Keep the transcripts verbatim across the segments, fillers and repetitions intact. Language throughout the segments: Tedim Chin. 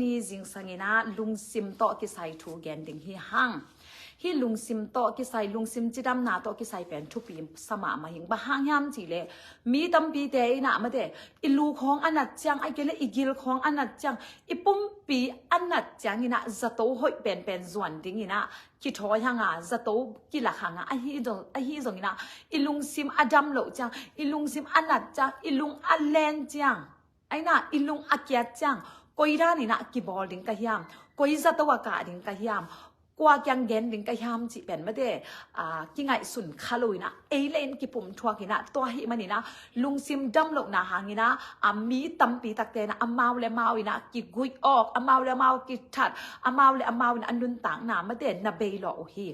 Ni zingsang in ah lungsim tawh kisai thu gen ding hi hang. Hih lungsim tawh kisai, lungsim cidamna tawh kisai pen thupi sa mahmah ing. Bang hang hiam cih leh mi tampite in ah mate, i lu khawng a nat ciang, ahih kei leh i gil khawng a nat ciang, i pumpi a nat ciang in ah zato hoih penpen zuan ding in ah kithawi hang a, zato kilak hang a, ahi zong, ahi zong in ah i lungsim a dam loh ciang, i lungsim a nat ciang, i lung a len ciang, ahi na, i lung a kiat ciang, koi dan in ah kibawl ding ka hiam, koi zato a kah ding ka hiam, kua kiang gen ding ka hiam cih pen mate, a, kingaihsun kha lo in ah, ei le in kipum thuak in ah, tua ahih man in ah lungsim dam lohna hang in ah, a, mi tampi takte in ah amau le amau in ah kiguih awk, amau le amau kithat, amau le amau in ah a nuntakna mate na bei lawh uh hi.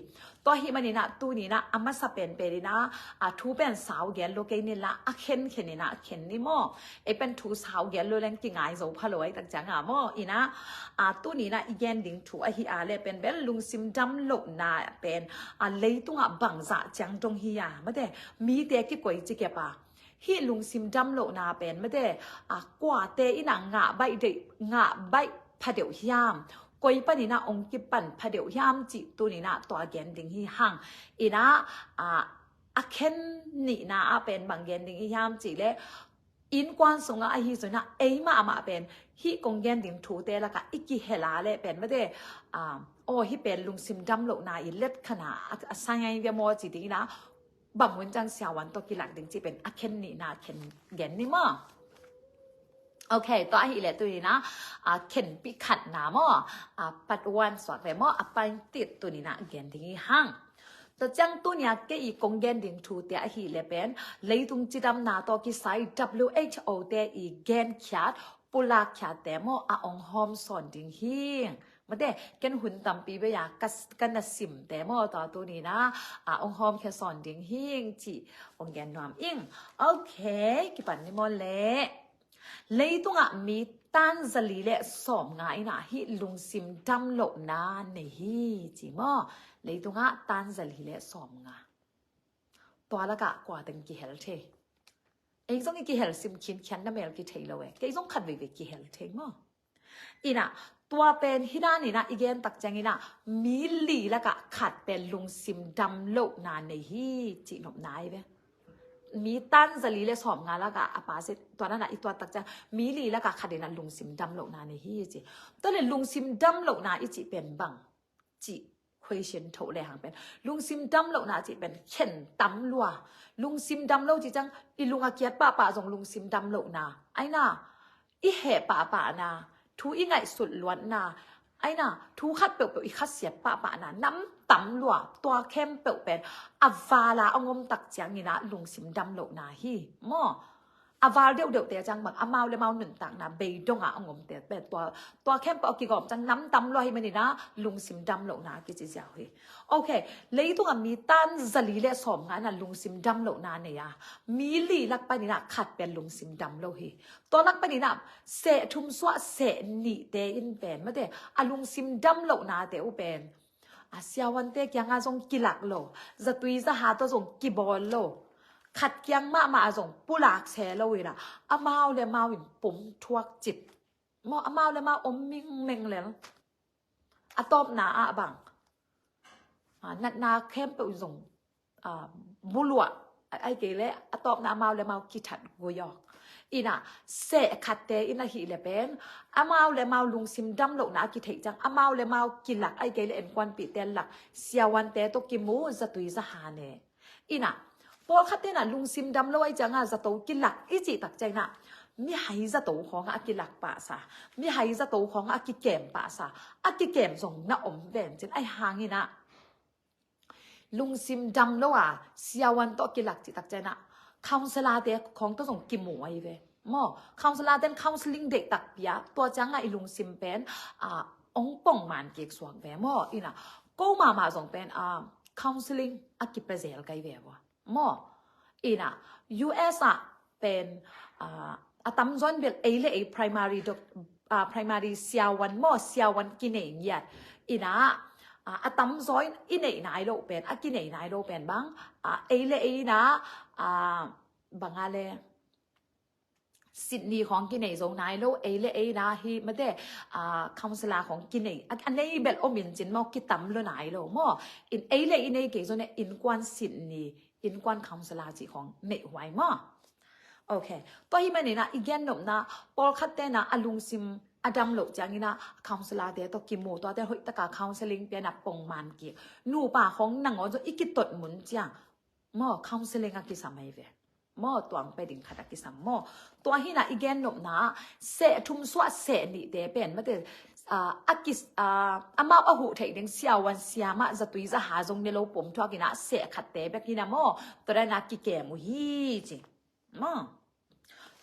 Tua ahih man in ah tuni in ah a masa penpen in ah, a, thu pen sau gen lo kei ni la, a khenkhen in ah khen ni maw. Ei pen thu sau gen lo leng kingai zo pha lo ahih tak ciang a maw. In ah, a, tuni in ah i gen ding thu ahi a leh pen bel lungsim dam lohna pen, a, leitung ah bangzah ciang dong hi a mate, mite kikoih ci kep a, hih lungsim dam lohna pen mate, a, kuate in ah ngah baih deih, ngah baih pha deuh hiam, koi pan in ah ong kipan pha deuh hiam cih tuni in ah tua gen ding hi hang. In ah, a, a khen nihna ah pen bang gen ding hi hiam cih leh, innkuan sung ah ahi zong in ah ei mahmah pen hih kong gen ding thute lak ah i kihel a leh pen mate, a, aw, hih pen lungsim dam lohna i let khan a, a, a sa ngai ve maw ci ding in ah, bang hun ciang siavuan tawh kilak ding cih pen a khen nihna khen gen ni maw. Ok, tua ahih leh tuni in ah, a, khenpih khatna maw, a, part one suak ve maw, a, part two tuni in ah gen ding hi hang. Tua ciang tuni a kei i kong gen ding thute ahih leh pen leitung cidamna tawh kisai W H O te i genkhiat, pulakkhiatte maw, a ong hawm sawn ding hi. Mate, ken hun tampi bei a ka, ka na simte maw, tua tuni in ah, a, ong hawmkhia sawn ding hi cih ong gen nuam ing. Ok, kipan ni maw leh. Leitung ah mi tan zali le sawmnga in ah hih lungsim dam lohna nei hi ci maw. Leitung ah tan zali le sawmnga. Tua lak ah kua teng kihel thei? Ei zong i kihel sim khinkhian na mel kithei lo e. Kei zong khat veivei kihel thei maw. In ah, tua pen hih dan in ah i gen tak ciang in ah, mi li lak ah khat pen lungsim dam lohna nei hi cih nopna ahi ve. Mi tan zali le sawmnga lak ah a pa zet, tua dan ah i tuat tak ciang, mi li lak ah khat in ah lungsim dam lohna nei hi ci. Tua leh lungsim dam lohna i cih pen bang cih question thoh le hang pen, lungsim dam lohna cih pen khen tam lua. Lungsim dam lo cih ciang, i lung a kiat pahpah zong lungsim dam lohna ahi na. I heh pahpahna, thu i ngaihsut luatna ahi na, thu khat peuhpeuh i khasiat pahpahna nam tam lua. Tua khempeuh pen a val a ong om tak ciang in ah lungsim dam lohna hi maw. A val deuhdeuhte ciang bang, amau le amau nuntakna bei dong a ong omte pen tua, tua khempeuh a kigawm ciang nam tam lua ahih man in ah lungsim dam lohna kici ziau hi. Ok, leitung ah mi tan zali le sawmnga in ah lungsim dam lohna nei a, mi li lak pan in ah khat pen lungsim dam lo hi. Tua lak pan in ah seh thum suah seh nihte in pen mate, a lungsim dam lohnate uh pen, a, siavuante kiang ah zong kilak lo, zatui zaha tawh zong kibawl lo, khat kiang mahmah ah zong pulak se lo in ah, amau le amau in pum thuak cip maw, amau le amau om mingmeng lel. A tawpna ah bang, a, natna khempeuh in zong, a, buluah, a, ahih kei leh a tawpna amau le amau kithat guih awk. In ah, seh khatte in ahih leh pen, amau le amau lungsim dam lohna a kitheih ciang, amau le amau kilak, ahih kei leh innkuanpihte lak, siavuante tawh kimu, zatui zaha ne. In ah, pawlkhatte in ah lungsim dam lo ahih ciang a, zato kilak i cih tak ciang in ah, mihai zato khawng ah a kilak pahsa, mihai zato khawng ah a kikem pahsa, a kikem zong na om ven cin, ahi hang in ah lungsim dam lo a siavuan tawh kilak cih tak ciang in ah, counselor-te khawng tawh zong kimu ahi ve maw. Counselor-te in counseling deih takpi a, tua ciang a i lungsim pen, a, ong pongman kik suak ve maw. In ah, ko mahmah zong pen, a, counseling a kipia zel kai ve ua maw. In ah, U S ah pen, a, a tamzaw in bel ei le ei primary doc-, a, primary siavuan maw, siavuan kinei ngiat. In ah, a, a tamzaw in i neih nai loh pen, a kinei nai loh pen bang, a, ei le ei in ah, a, bang a le, Sitni khawng kinei zo nai lo, ei le ei na hi mate, ah, counsellor khawng kinei a, a nei bel om in cin maw, kitam lo nai lo maw. In ei le i nei kei zo ne, innkuan sitni, innkuan counsellor cih khawng neih huai maw. Ok. Tua hi maninah i gen nopna, pawlkhatte na a lungsim a dam loh cianginah counsellor te tawh kimu, tuate hoih taka counselling pianah pongman kik. Nupa khawng nangawn zo i kitot mun ciang maw, counselling a kisam ahi ve. Maw, tuang pe ding khat a kisam maw. Tua hinah i gen nopna, seh thum suah seh nihte pen mate, ah, a kis, ah, amau a huh theih ding siawan siamah zatui zaha zong ne lo pom thuakinah seh khatte bek hinah maw, tua dana kikem uh hi ci. Maw.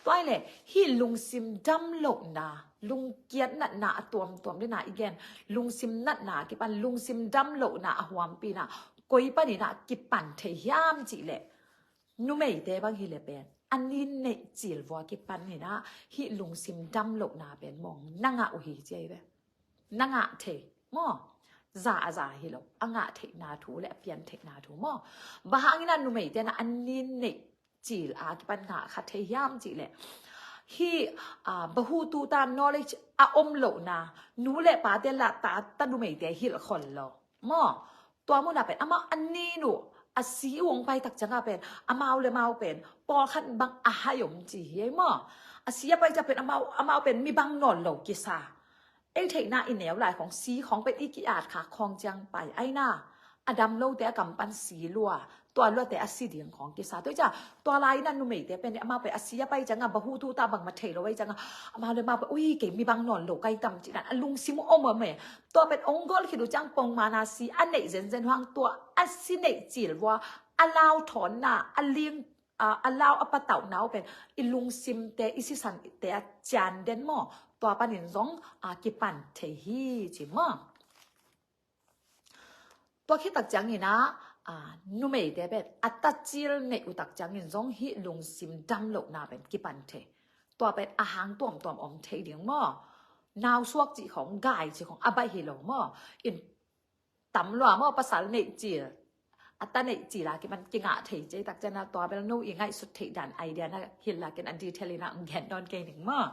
Tua hi le, hih lungsim dam lohna, lungkiat natna a tuamtuam dena i gen, lungsim natna kipan, lungsim dam lohna a huampina, koi paninah kipan thei hiam cih leh, numeite bang hi le pen a nin neih cil vua kipan inah hih lungsim dam lohna pen mawng na ngah uh hi ci ahi ve. Na ngah thei maw. Za a za hi lo, a ngah theihna thu le a pian theihna thu maw. Bang hanginah numeite na a nin neih cil a kipan ngah kha thei hiam cih leh, hih, ah, bahu tuta knowledge a om lohna, nu le pate la ta, ta numeite hilhkhol lo maw. Tua muna pen amau a nin uh a si uh hong pai tak cianga pen amau le mau pen pawlkhat bang a hai om ci hi ei maw. A si a pai ciang pen amau, amau pen mi bang nawn lo kisa. Ei theihna i neu lai khawng si khawng pen i ki-at khak khawng ciang pai aina, a dam lote a kam pan si lua, tua luate a si ding khawng kisa. Tua i ciang tua lai ina numeite pen amau pen a si a pai cianga bahu tuta bangmah thei lo ahi cianga amau le mau pen ui kei mi bang nawn lo kai tam cih dan a lungsim uh om om e. Tua pen ong gol khit uh ciang pongmana si a neih zenzen huang tua a si neih cil vua a lau thawnna a ling, a, a lau a patauhna uh pen i lungsimte i sisante a cian den maw. Tua panin zong, a, kipan thei hi ci maw. Tua khit tak ciangin ah, a, numeite pen a tacil neih uh tak ciangin zong hih lungsim dam lohna pen kipan thei. Tua pen a hang tuamtuam om thei ding maw. Nausuak cih khawng, gai cih khawng a baih hi lo maw. In tam lua maw, pasal neih cil, a ta neih cil a kipan kingah thei cei tak ciangin ah tua bel no i ngaihsut theih dan idea na hilh lakin a detail inah gen nawn kei ning maw.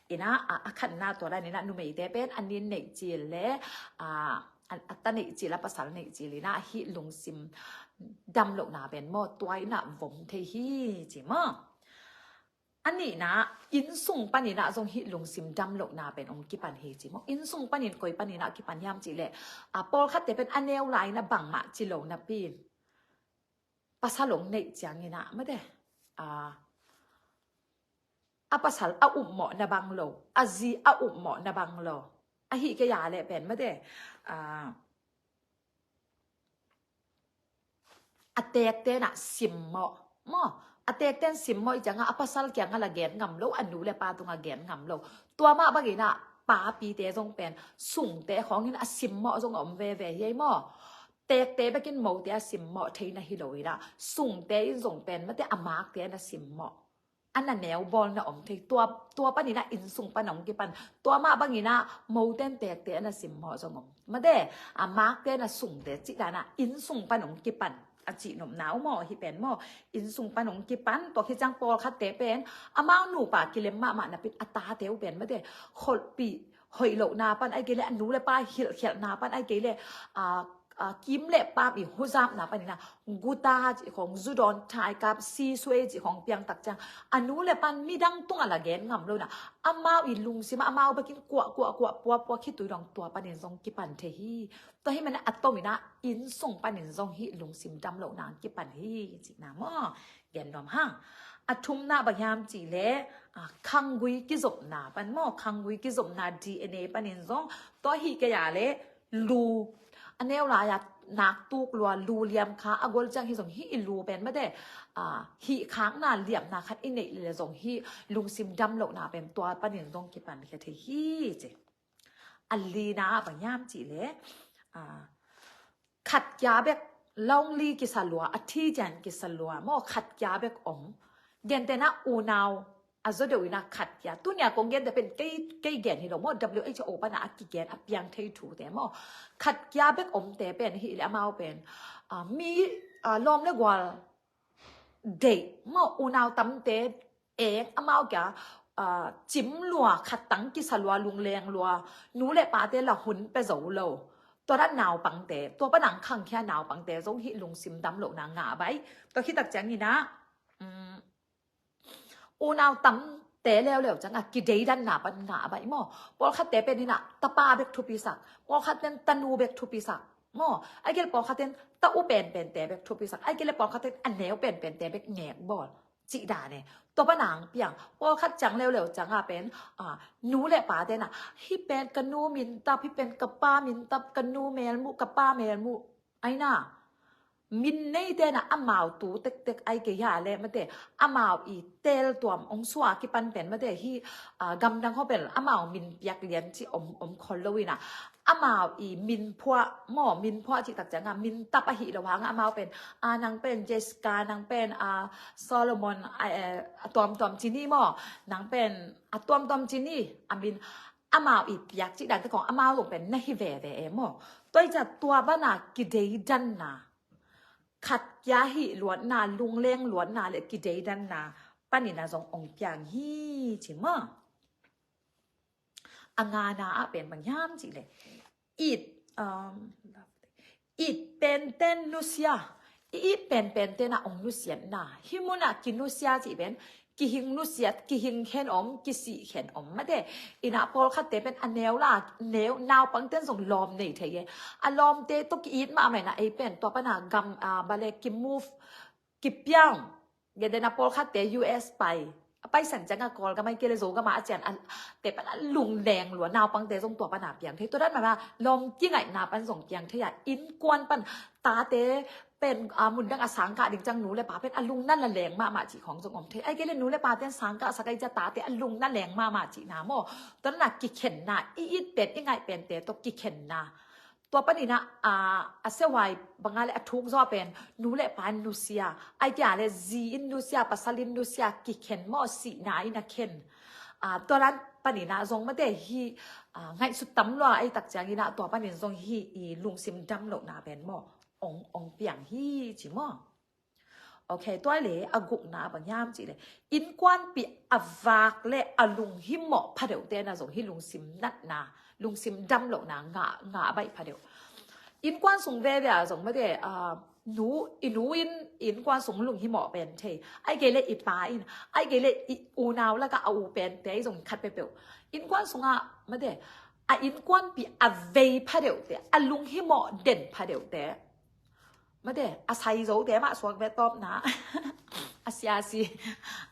Inah a, a khatna tua dan inah numeite pen a nin neih cil le, a, a, a ta neih cil a pasal neih cil inah hih lungsim dam lohna pen maw tua inah vom thei hi ci maw. A nihna, innsung paninah zong hih lungsim dam lohna pen ong kipan hi ci maw. Innsung panin koi paninah kipan hiam cih leh, a, pawlkhatte pen a neu lai inah bangmah ci lo napi in pasal ong neih cianginah mate, a, a pasal a upmawh na bang lo, a zi a upmawh na bang lo. Ahi kei a leh pen mate, a, a tekte na simmawh maw. A tekten simmawh i cianga a pasal kianga la gen ngam lo, a nu le pa tunga gen ngam lo. Tua mah banginah papite zong pen sungte khawngin a simmawh zong a om veve hi ei maw. Tekte bekin mote a simmawh theina hi lo inah sungte in zong pen mate a makte na simmawh. A na neu bawl na om thei. Tua, tua paninah innsung pan ong kipan. Tua mah banginah moten tekte a na simmawh zong om. Mate, a makte na sungte cih danah innsung pan ong kipan. A cih nopna uh maw, hi pen maw. Innsung pan ong kipan, tua khit ciang pawlkhatte pen amau nupa kilem mahmah napin a tate uh pen mate, kholhpih hoih lohna pan ai kei le a nu le pa hilhkhialhna pan ai kei le, a, a, kim le pam i huzapna paninah guta cih khawng, zudawn, thaikap, sisuei cih khawng piang tak ciang a nu le pan midang tungah la gen ngam lo inah amau i lungsim ah amau bekin kuah kuah kuah puapua khitui dong tua panin zong kipan thei hi. Tua hi manah a tominah innsung panin zong hih lungsim dam lohna kipan hi cihna maw. Gen nuam hang. A thumna bang hiam cih leh, a, khanggui kizopna pan maw, khanggui kizopna D N A panin zong tua hi kei a leh lu, a neu lai-a nak tuk lua lu liam kha a gol ciang hi zong hih i lu pen mate, a, hih khakna liamna khat i neih le zong hih lungsim dam lohna pen tua panin zong kipan khia thei hi ci. A lina ah bang hiam cih leh, a, khat kia bek, lonely kisa lua, a thi cian kisa lua maw, khat kia bek om. Gentehna unau a zaw deuh inah khat kia. Tunia kong gente pen kei, kei gen hi lo maw, W H O pana a kigen a piang thei thute maw. Khat kia bek omte pen hi le amau pen, a, mi, a, lawm le gual deih maw, unau tamte eng amau kia, ah, cim lua, khat tang kisa lua, lungleng lua, nu le pate la hun pia zo lo. Tua dan naupangte, tua panang khangkhia naupangte zong hih lungsim dam lohna ngah baih. Tua khit tak ciangin ah, um, unau tamte leuleu ciangah kideidanna pan ngah baih maw. Pawlkhatte pen inah tapa bek thupisak, pawlkhat ten tanu bek thupisak maw. Ai kei le pawlkhat ten ta u penpente bek thupisak, ai kei le pawlkhat ten a neu penpente bek ngekbawl cih dan e. Tua panang piang, pawlkhat ciang leuleu ciangah pen, ah, nu le pa tenah hih pen ka nu mintap, hih pen ka pa mintap, ka nu melmuh, ka pa melmuh. Ai na, min nei tenah amau tu tektek ai kei hia le mate, amau i tel tuam ong sua kipan pen mate, hih, ah, gamdang ho pen amau min piak lian ci om, om khol lo inah, amau i min phuah maw, min phuah cih tak ciangah min tap ahi lo hangah amau pen, ah, nang pen Jessica, nang pen, ah, Solomon, ah, eh, a tuamtuam ci ni maw, nang pen a tuamtuam ci ni, a min amau i piak cih dan te khong amau zong pen na hi veve e maw. Tua i ca tua bana kideidanna, khat kia hih luatna, lungleng luatna le kideidanna panin a zong ong piang hi ci maw. A ngana ah pen bang hiam cih le, it, um, it penten nusia, i it penpenten ah ong nusiatna, hih munah kinusia cih pen kihing nusiat, kihing khen om, kisih khen om mate. Inah pawlkhatte pen a neu la, neu, naupangten zong lawm nei thei e. A lawmte tawh ki-it mahmah inah ei pen tua pana gam, ah, bale ki-move, kipiang. Gen dena pawlkhatte U S pai, a paisan ciangah Kawlgam ai kei le Zogam ah a cian a, te pana lungleng lua, naupangte zong tua pana piang thei. Tua dan mana lawm kingaihna pan zong piang thei a, innkuan pan tate pen, ah, mundang a sangkah ding ciang nu le pa pen a lungna la leng mahmah cih khong zong om thei. Ai kei le nu le paten sangkah sak ai cia tate a lungna leng mahmah cihna maw. Tua dana kikhenna, i it pen i ngaih pente tawh kikhenna. Tua paninah, ah, a siahuai banga le a thuk zaw pen nu le pa in nusia, ai kia le zi in nusia, pasal in nusia, kikhen maw, sihna in a khen. Ah, tua dan paninah zong mate hi, ah, ngaihsut tam lua ai tak cianginah tua panin zong hi i lungsim dam lohna pen maw ong, ong piang hi ci maw. Ok, tua le a gukna bang hiam cih le, innkuanpih a vak le a lunghimawh phadeuhte na zong hi lungsim natna, lungsim dam lohna ngah, ngah baih phadeuh. Innkuan sung veve a zong mate, ah, nu, i nu in innkuan sung lunghimawh pen thei, ai kei le i pa in, ai kei le i unau lakah a u pente i zong khat peuhpeuh. Innkuan sungah mate, a innkuanpih a vei phadeuhte, a lunghimawh den phadeuhte, mate, a saizote mah suak ve tawpna. A siasi,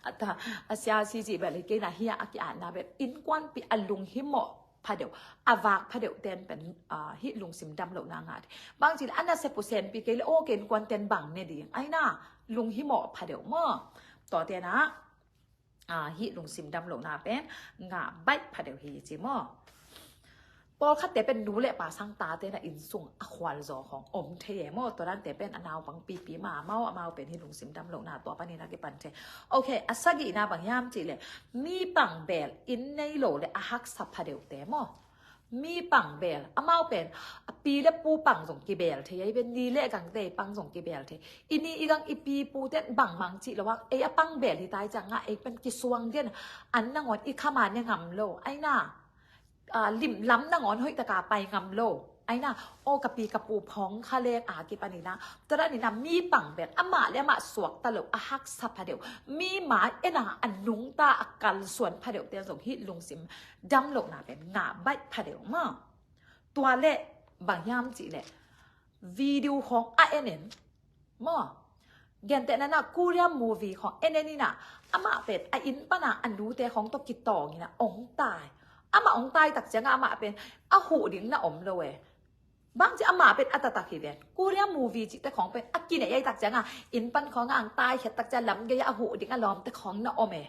a ta, a siasi cih bel hi kei na hi a, a ki-atna bel innkuanpih a lunghimawh phadeuh, a vak phadeuh ten pen, ah, hih lungsim dam lohna ngah thei. Bang cih le a nasia pusenpih kei le aw kei innkuan ten bang ne ding. Ai na, lunghimawh phadeuh maw. Tua tenah, ah, hih lungsim dam lohna pen ngah baih phadeuh hi ci maw. Pawlkhatte pen nu le pa sang tate na innsung a khualzaw khong om thei e maw. Tua dante pen a naupang pipi ma maw, amau pen hih lungsim dam lohna tua panin a kipan thei. Ok, a sagihna bang hiam cih le, mi pang bel inn nei lo le a haksa phadeuhte maw. Mi pang bel, amau pen a pi le pu pang zong kibel thei, ai pen ni le gangte pang zong kibel thei. I ni i gang i pi pu ten bangmang cih lo ang, ei a pang bel hi tai ciangah ei pen kisuang den, an nangawn i khama ne ngam lo, ai na, ah, limlam nangawn hoih taka pai ngam lo, ai na, aw ka pi ka pu phawng kha lek a kipaninah, tua daninah mi pang bel amah le amah suakta lo a haksa phadeuh, mi mai ena a nungta a kalsuan phadeuhte zong hih lungsim dam lohna pen ngah baih phadeuh maw. Tua le bang hiam cih le, video khong a en en maw. Gentehna na Korean movie khong en en inah, amah pen a inn pana a nute khong tawh kitawng inah ong tai. Amah ong tai tak ciangah amah pen a huh ding na om lo e. Bang ci amah pen a taktak hi ven. Korean movie cihte khong pen a kinei ai tak ciangah inn pan khongah ang tai khet tak ciang lam gei a huh ding a lawmte khong na om e.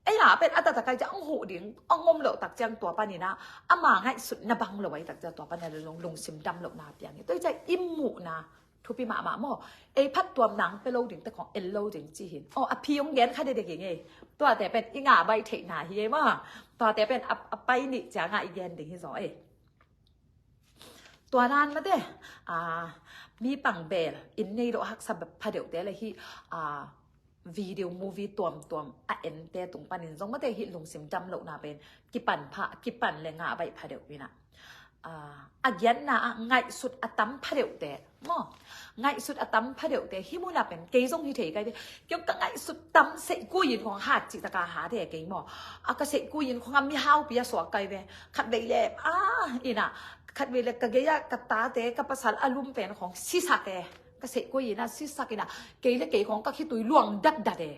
Ei a pen a taktak ai ciang ang huh ding ang om loh tak ciang tua paninah ama ngaihsutna bang lo ai tak ciang tua panin lung, lungsim dam lohna piang hi. Tua i ciang i muhna thupi mahmah maw. Ei phattuam nang pe lo ding te khong el lo ding ci hin. Aw, a phi ong gen kha dede ging ei. Tuate pen i ngah baih theihna hi ei maw. Tuate pen a, a pai nih ciangah i gen ding hi zaw ei. Tua nan mate, ah, mi pang bel inn nei lo haksa phadeuhte le hi, ah, video movie tuamtuam a ente tung panin zong mate hih lungsim dam lohna pen kipan pha, kipan le ngah baih pha deuh inah. A giatna ah ngaihsut a tam pha deuhte maw, ngaihsut a tam pha deuhte hih munah pen kei zong hi thei kai ve. Kei ka ngaihsut tam, seihkui in khong hat cih taka hat e kei maw. A ka seihkui in khong a mihaupi a suak kai ve. Khat vei le a inah, khat vei le ka gei ah ka tate ka pasal a lum pen khong sisak e. Ka seihkui inah sisak inah kei le kei khong ka khitui luang datdat e.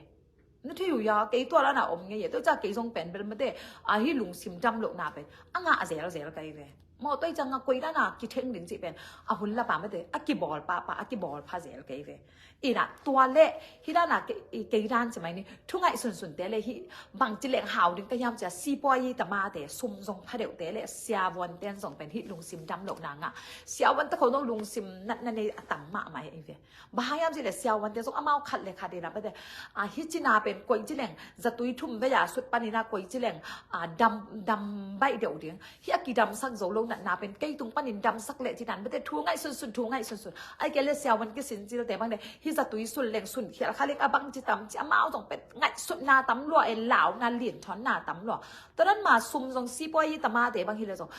Na thei uh ia, kei tua lana om ngei e. Tua ca kei zong pen bel mate a hih lungsim dam lohna pen a ngah zelzel kai ve. Maw tua i canga koi lana kitheng ding cih pen a hun lapa mate a kibawl pahpah, a kibawl pha zel kai ve. Inah tua le hih lana kei dan ci mai ni, thu ngaih sunsunte le hih bangci leng hau ding ka hiam cia sipuai tamate, sum zong pha deuhte le siavuanten zong pen hih lungsim dam lohna ngah. Siavuante khong zong lungsim natna nei a tam mahmah hi ve. Bang hang hiam cih le siavuante zong amau khat le khat inah mate a hih cina pen koi ci leng zatui thum vei a sut paninah koi ci leng a dam, dam baih deuh ding. Hih a kidamsak zo lo natna pen kei tung panin damsak leh cinan mate thu ngaih sunsun, thu ngaih sunsun. Ai kei le siavuan kisin cilte bang le hih zatui sun leng sun khial kha leng a bangci tam ci amau zong pen ngaihsutna tam lua e, launa linthawnna tam lua. Tua dan ma sum zong sipuai tamate bang hi le zong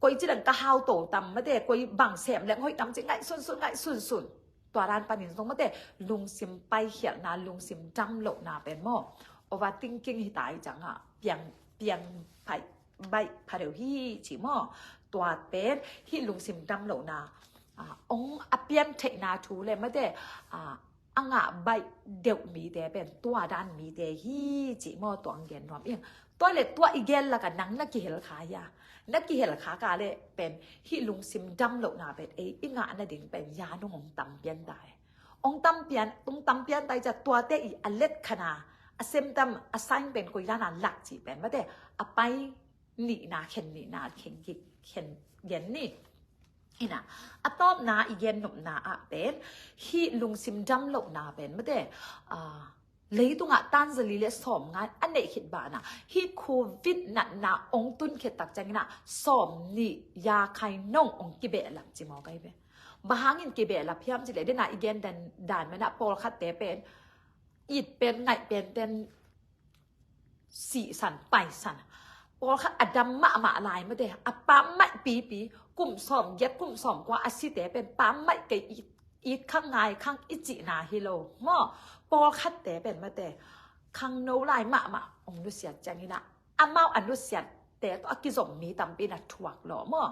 koi ci leng ka hau to tam mate, koi bang sem leng hoih tam ci ngaih sunsun, ngaih sunsun. Tua dan panin zong mate lungsim paikhialhna, lungsim dam lohna pen maw, overthinking hi ta i canga piang, piang paih baih pha deuh hi ci maw. Tua pen hih lungsim dam lohna a ong a pian theihna thu le mate a a ngah baih deuh mite pen tua dan mite hi ci maw, tua ang gen nuam ing. Tua le tua i gen laka nang na kihel kha ia, na kihel kha ka le pen hih lungsim dam lohna pen ei i ngah nading pen ia nung ong tam pian tai. Ong tam pian, ong tam pian tai ca tuate i a let khana a semtam a saing pen koi lana lak cih pen mate a pai nihna, khen nihna, khen kik, khen gen ni. Inah a tawpna i gen nopna ah pen hih lungsim dam lohna pen mate a leitungah tanzali le sawm ngai a neih khit banah hih covid natna ong tun khit tak cianginah sawm nih ia khai nong ong kibehlap ci maw kai ve. Bang hangin kibehlap hiam cih le dena i gen dan, dan manah pawlkhatte pen it pen ngaih pen ten sihsan paisan. Pawlkhat a dam mahmah lai mate a pammaih pipi kum sawm giat kum sawm kua a site pen pammaih kei it, it khang ngai khang i cihna hi lo maw. Pawlkhatte pen mate khangno lai mahmah ong nusiat cianginah amau a nusiatte tawh a kizom mi tampi na thuak lawh maw.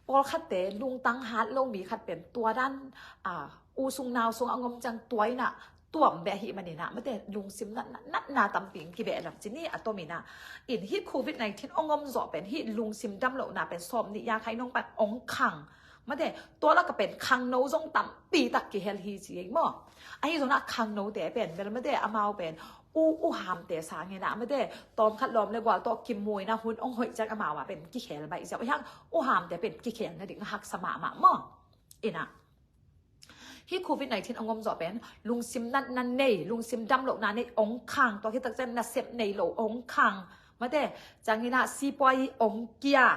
Pawlkhatte lungtang hat lo mi khat pen tua dan a u sung nau sung a ngom ciang tua inah tuam beh ahih maninah mate lungsim natna, natna tampi in kibehlap ci ni a tominah. In hih covid nineteen ong om zawh pen hih lungsim dam lohna pen sawm nih ia khai nong pan ong khang. Mate tua laka pen khangno zong tampi tak kihel hi ci ei maw. Ahi zonah khangnote pen bel mate amau pen u, u hamte sanginah mate tawmkhat lawm le gual tawh kimuinah hun ong hoih ciang amau ah pen kikhel baih ziau. Hiang u hamte pen kikhel nading a haksa mahmah maw. Inah hih covid nineteen a ngom zawh pen lungsim natna nei, lungsim dam lohna nei ong khang, tua khit tak ciang nasep nei lo ong khang. Mate cianginah sipuai ong kia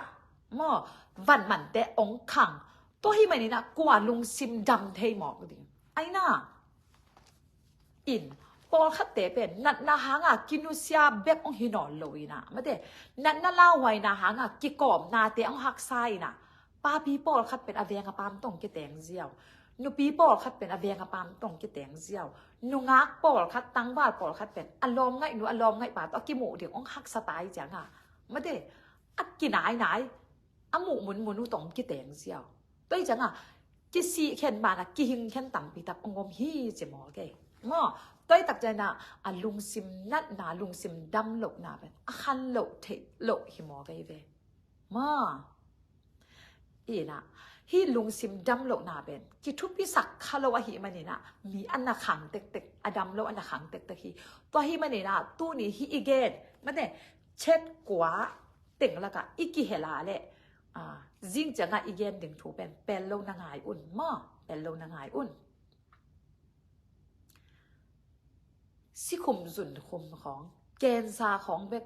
maw, vanmante ong khang. Tua hi maninah kua lungsim dam thei mawk ding. Aina in pawlkhatte pen natna hanga kinusia bek ong hi nawn lo inah mate natna lauhuaina hanga kikawmnate ong haksa inah papi pawlkhat pen a veng a pam tong kiteng ziau. Nupi pawlkhat pen a veng a pam tong kiteng ziau. Nungak pawlkhat, tangval pawlkhat pen a lawmngaih nu a lawmngaih pa tawh a kimuh ding ong haksa tai cianga mate a kinainai a muh munmun uh tong kiteng ziau. Tua i cianga kisih khen banah kihing khen tampi tak ong om hi ci maw kei maw. Tua i tak cianga a lungsim natna, lungsim dam lohna pen a khan loh theih loh hi maw kei ve maw. Inah hih lungsim dam lohna pen kithupisak kha lo ahih maninah mi a na khang tektek, a dam lo a na khang tektek hi. Tua hi maninah tuni hih i gen mate chet kua teng lakah i kihel a le zing ciangah i gen ding thu pen pel lo na ngai un maw, pel lo na ngai un. Sikhum zunkhum khawng, cancer khawng bek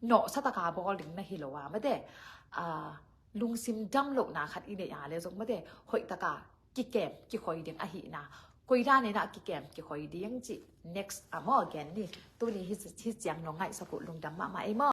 nawhsa taka bawl ding na hi lo a mate lungsim dam lohna khat i neih a le zong mate hoih taka kikem kikhoi ding ahihna Koi dan in ah kikem kikhoi ding cih next a maw gen ni. Tuni hi, hi ciang nong ngaihsak uh, lungdam mahmah ei maw.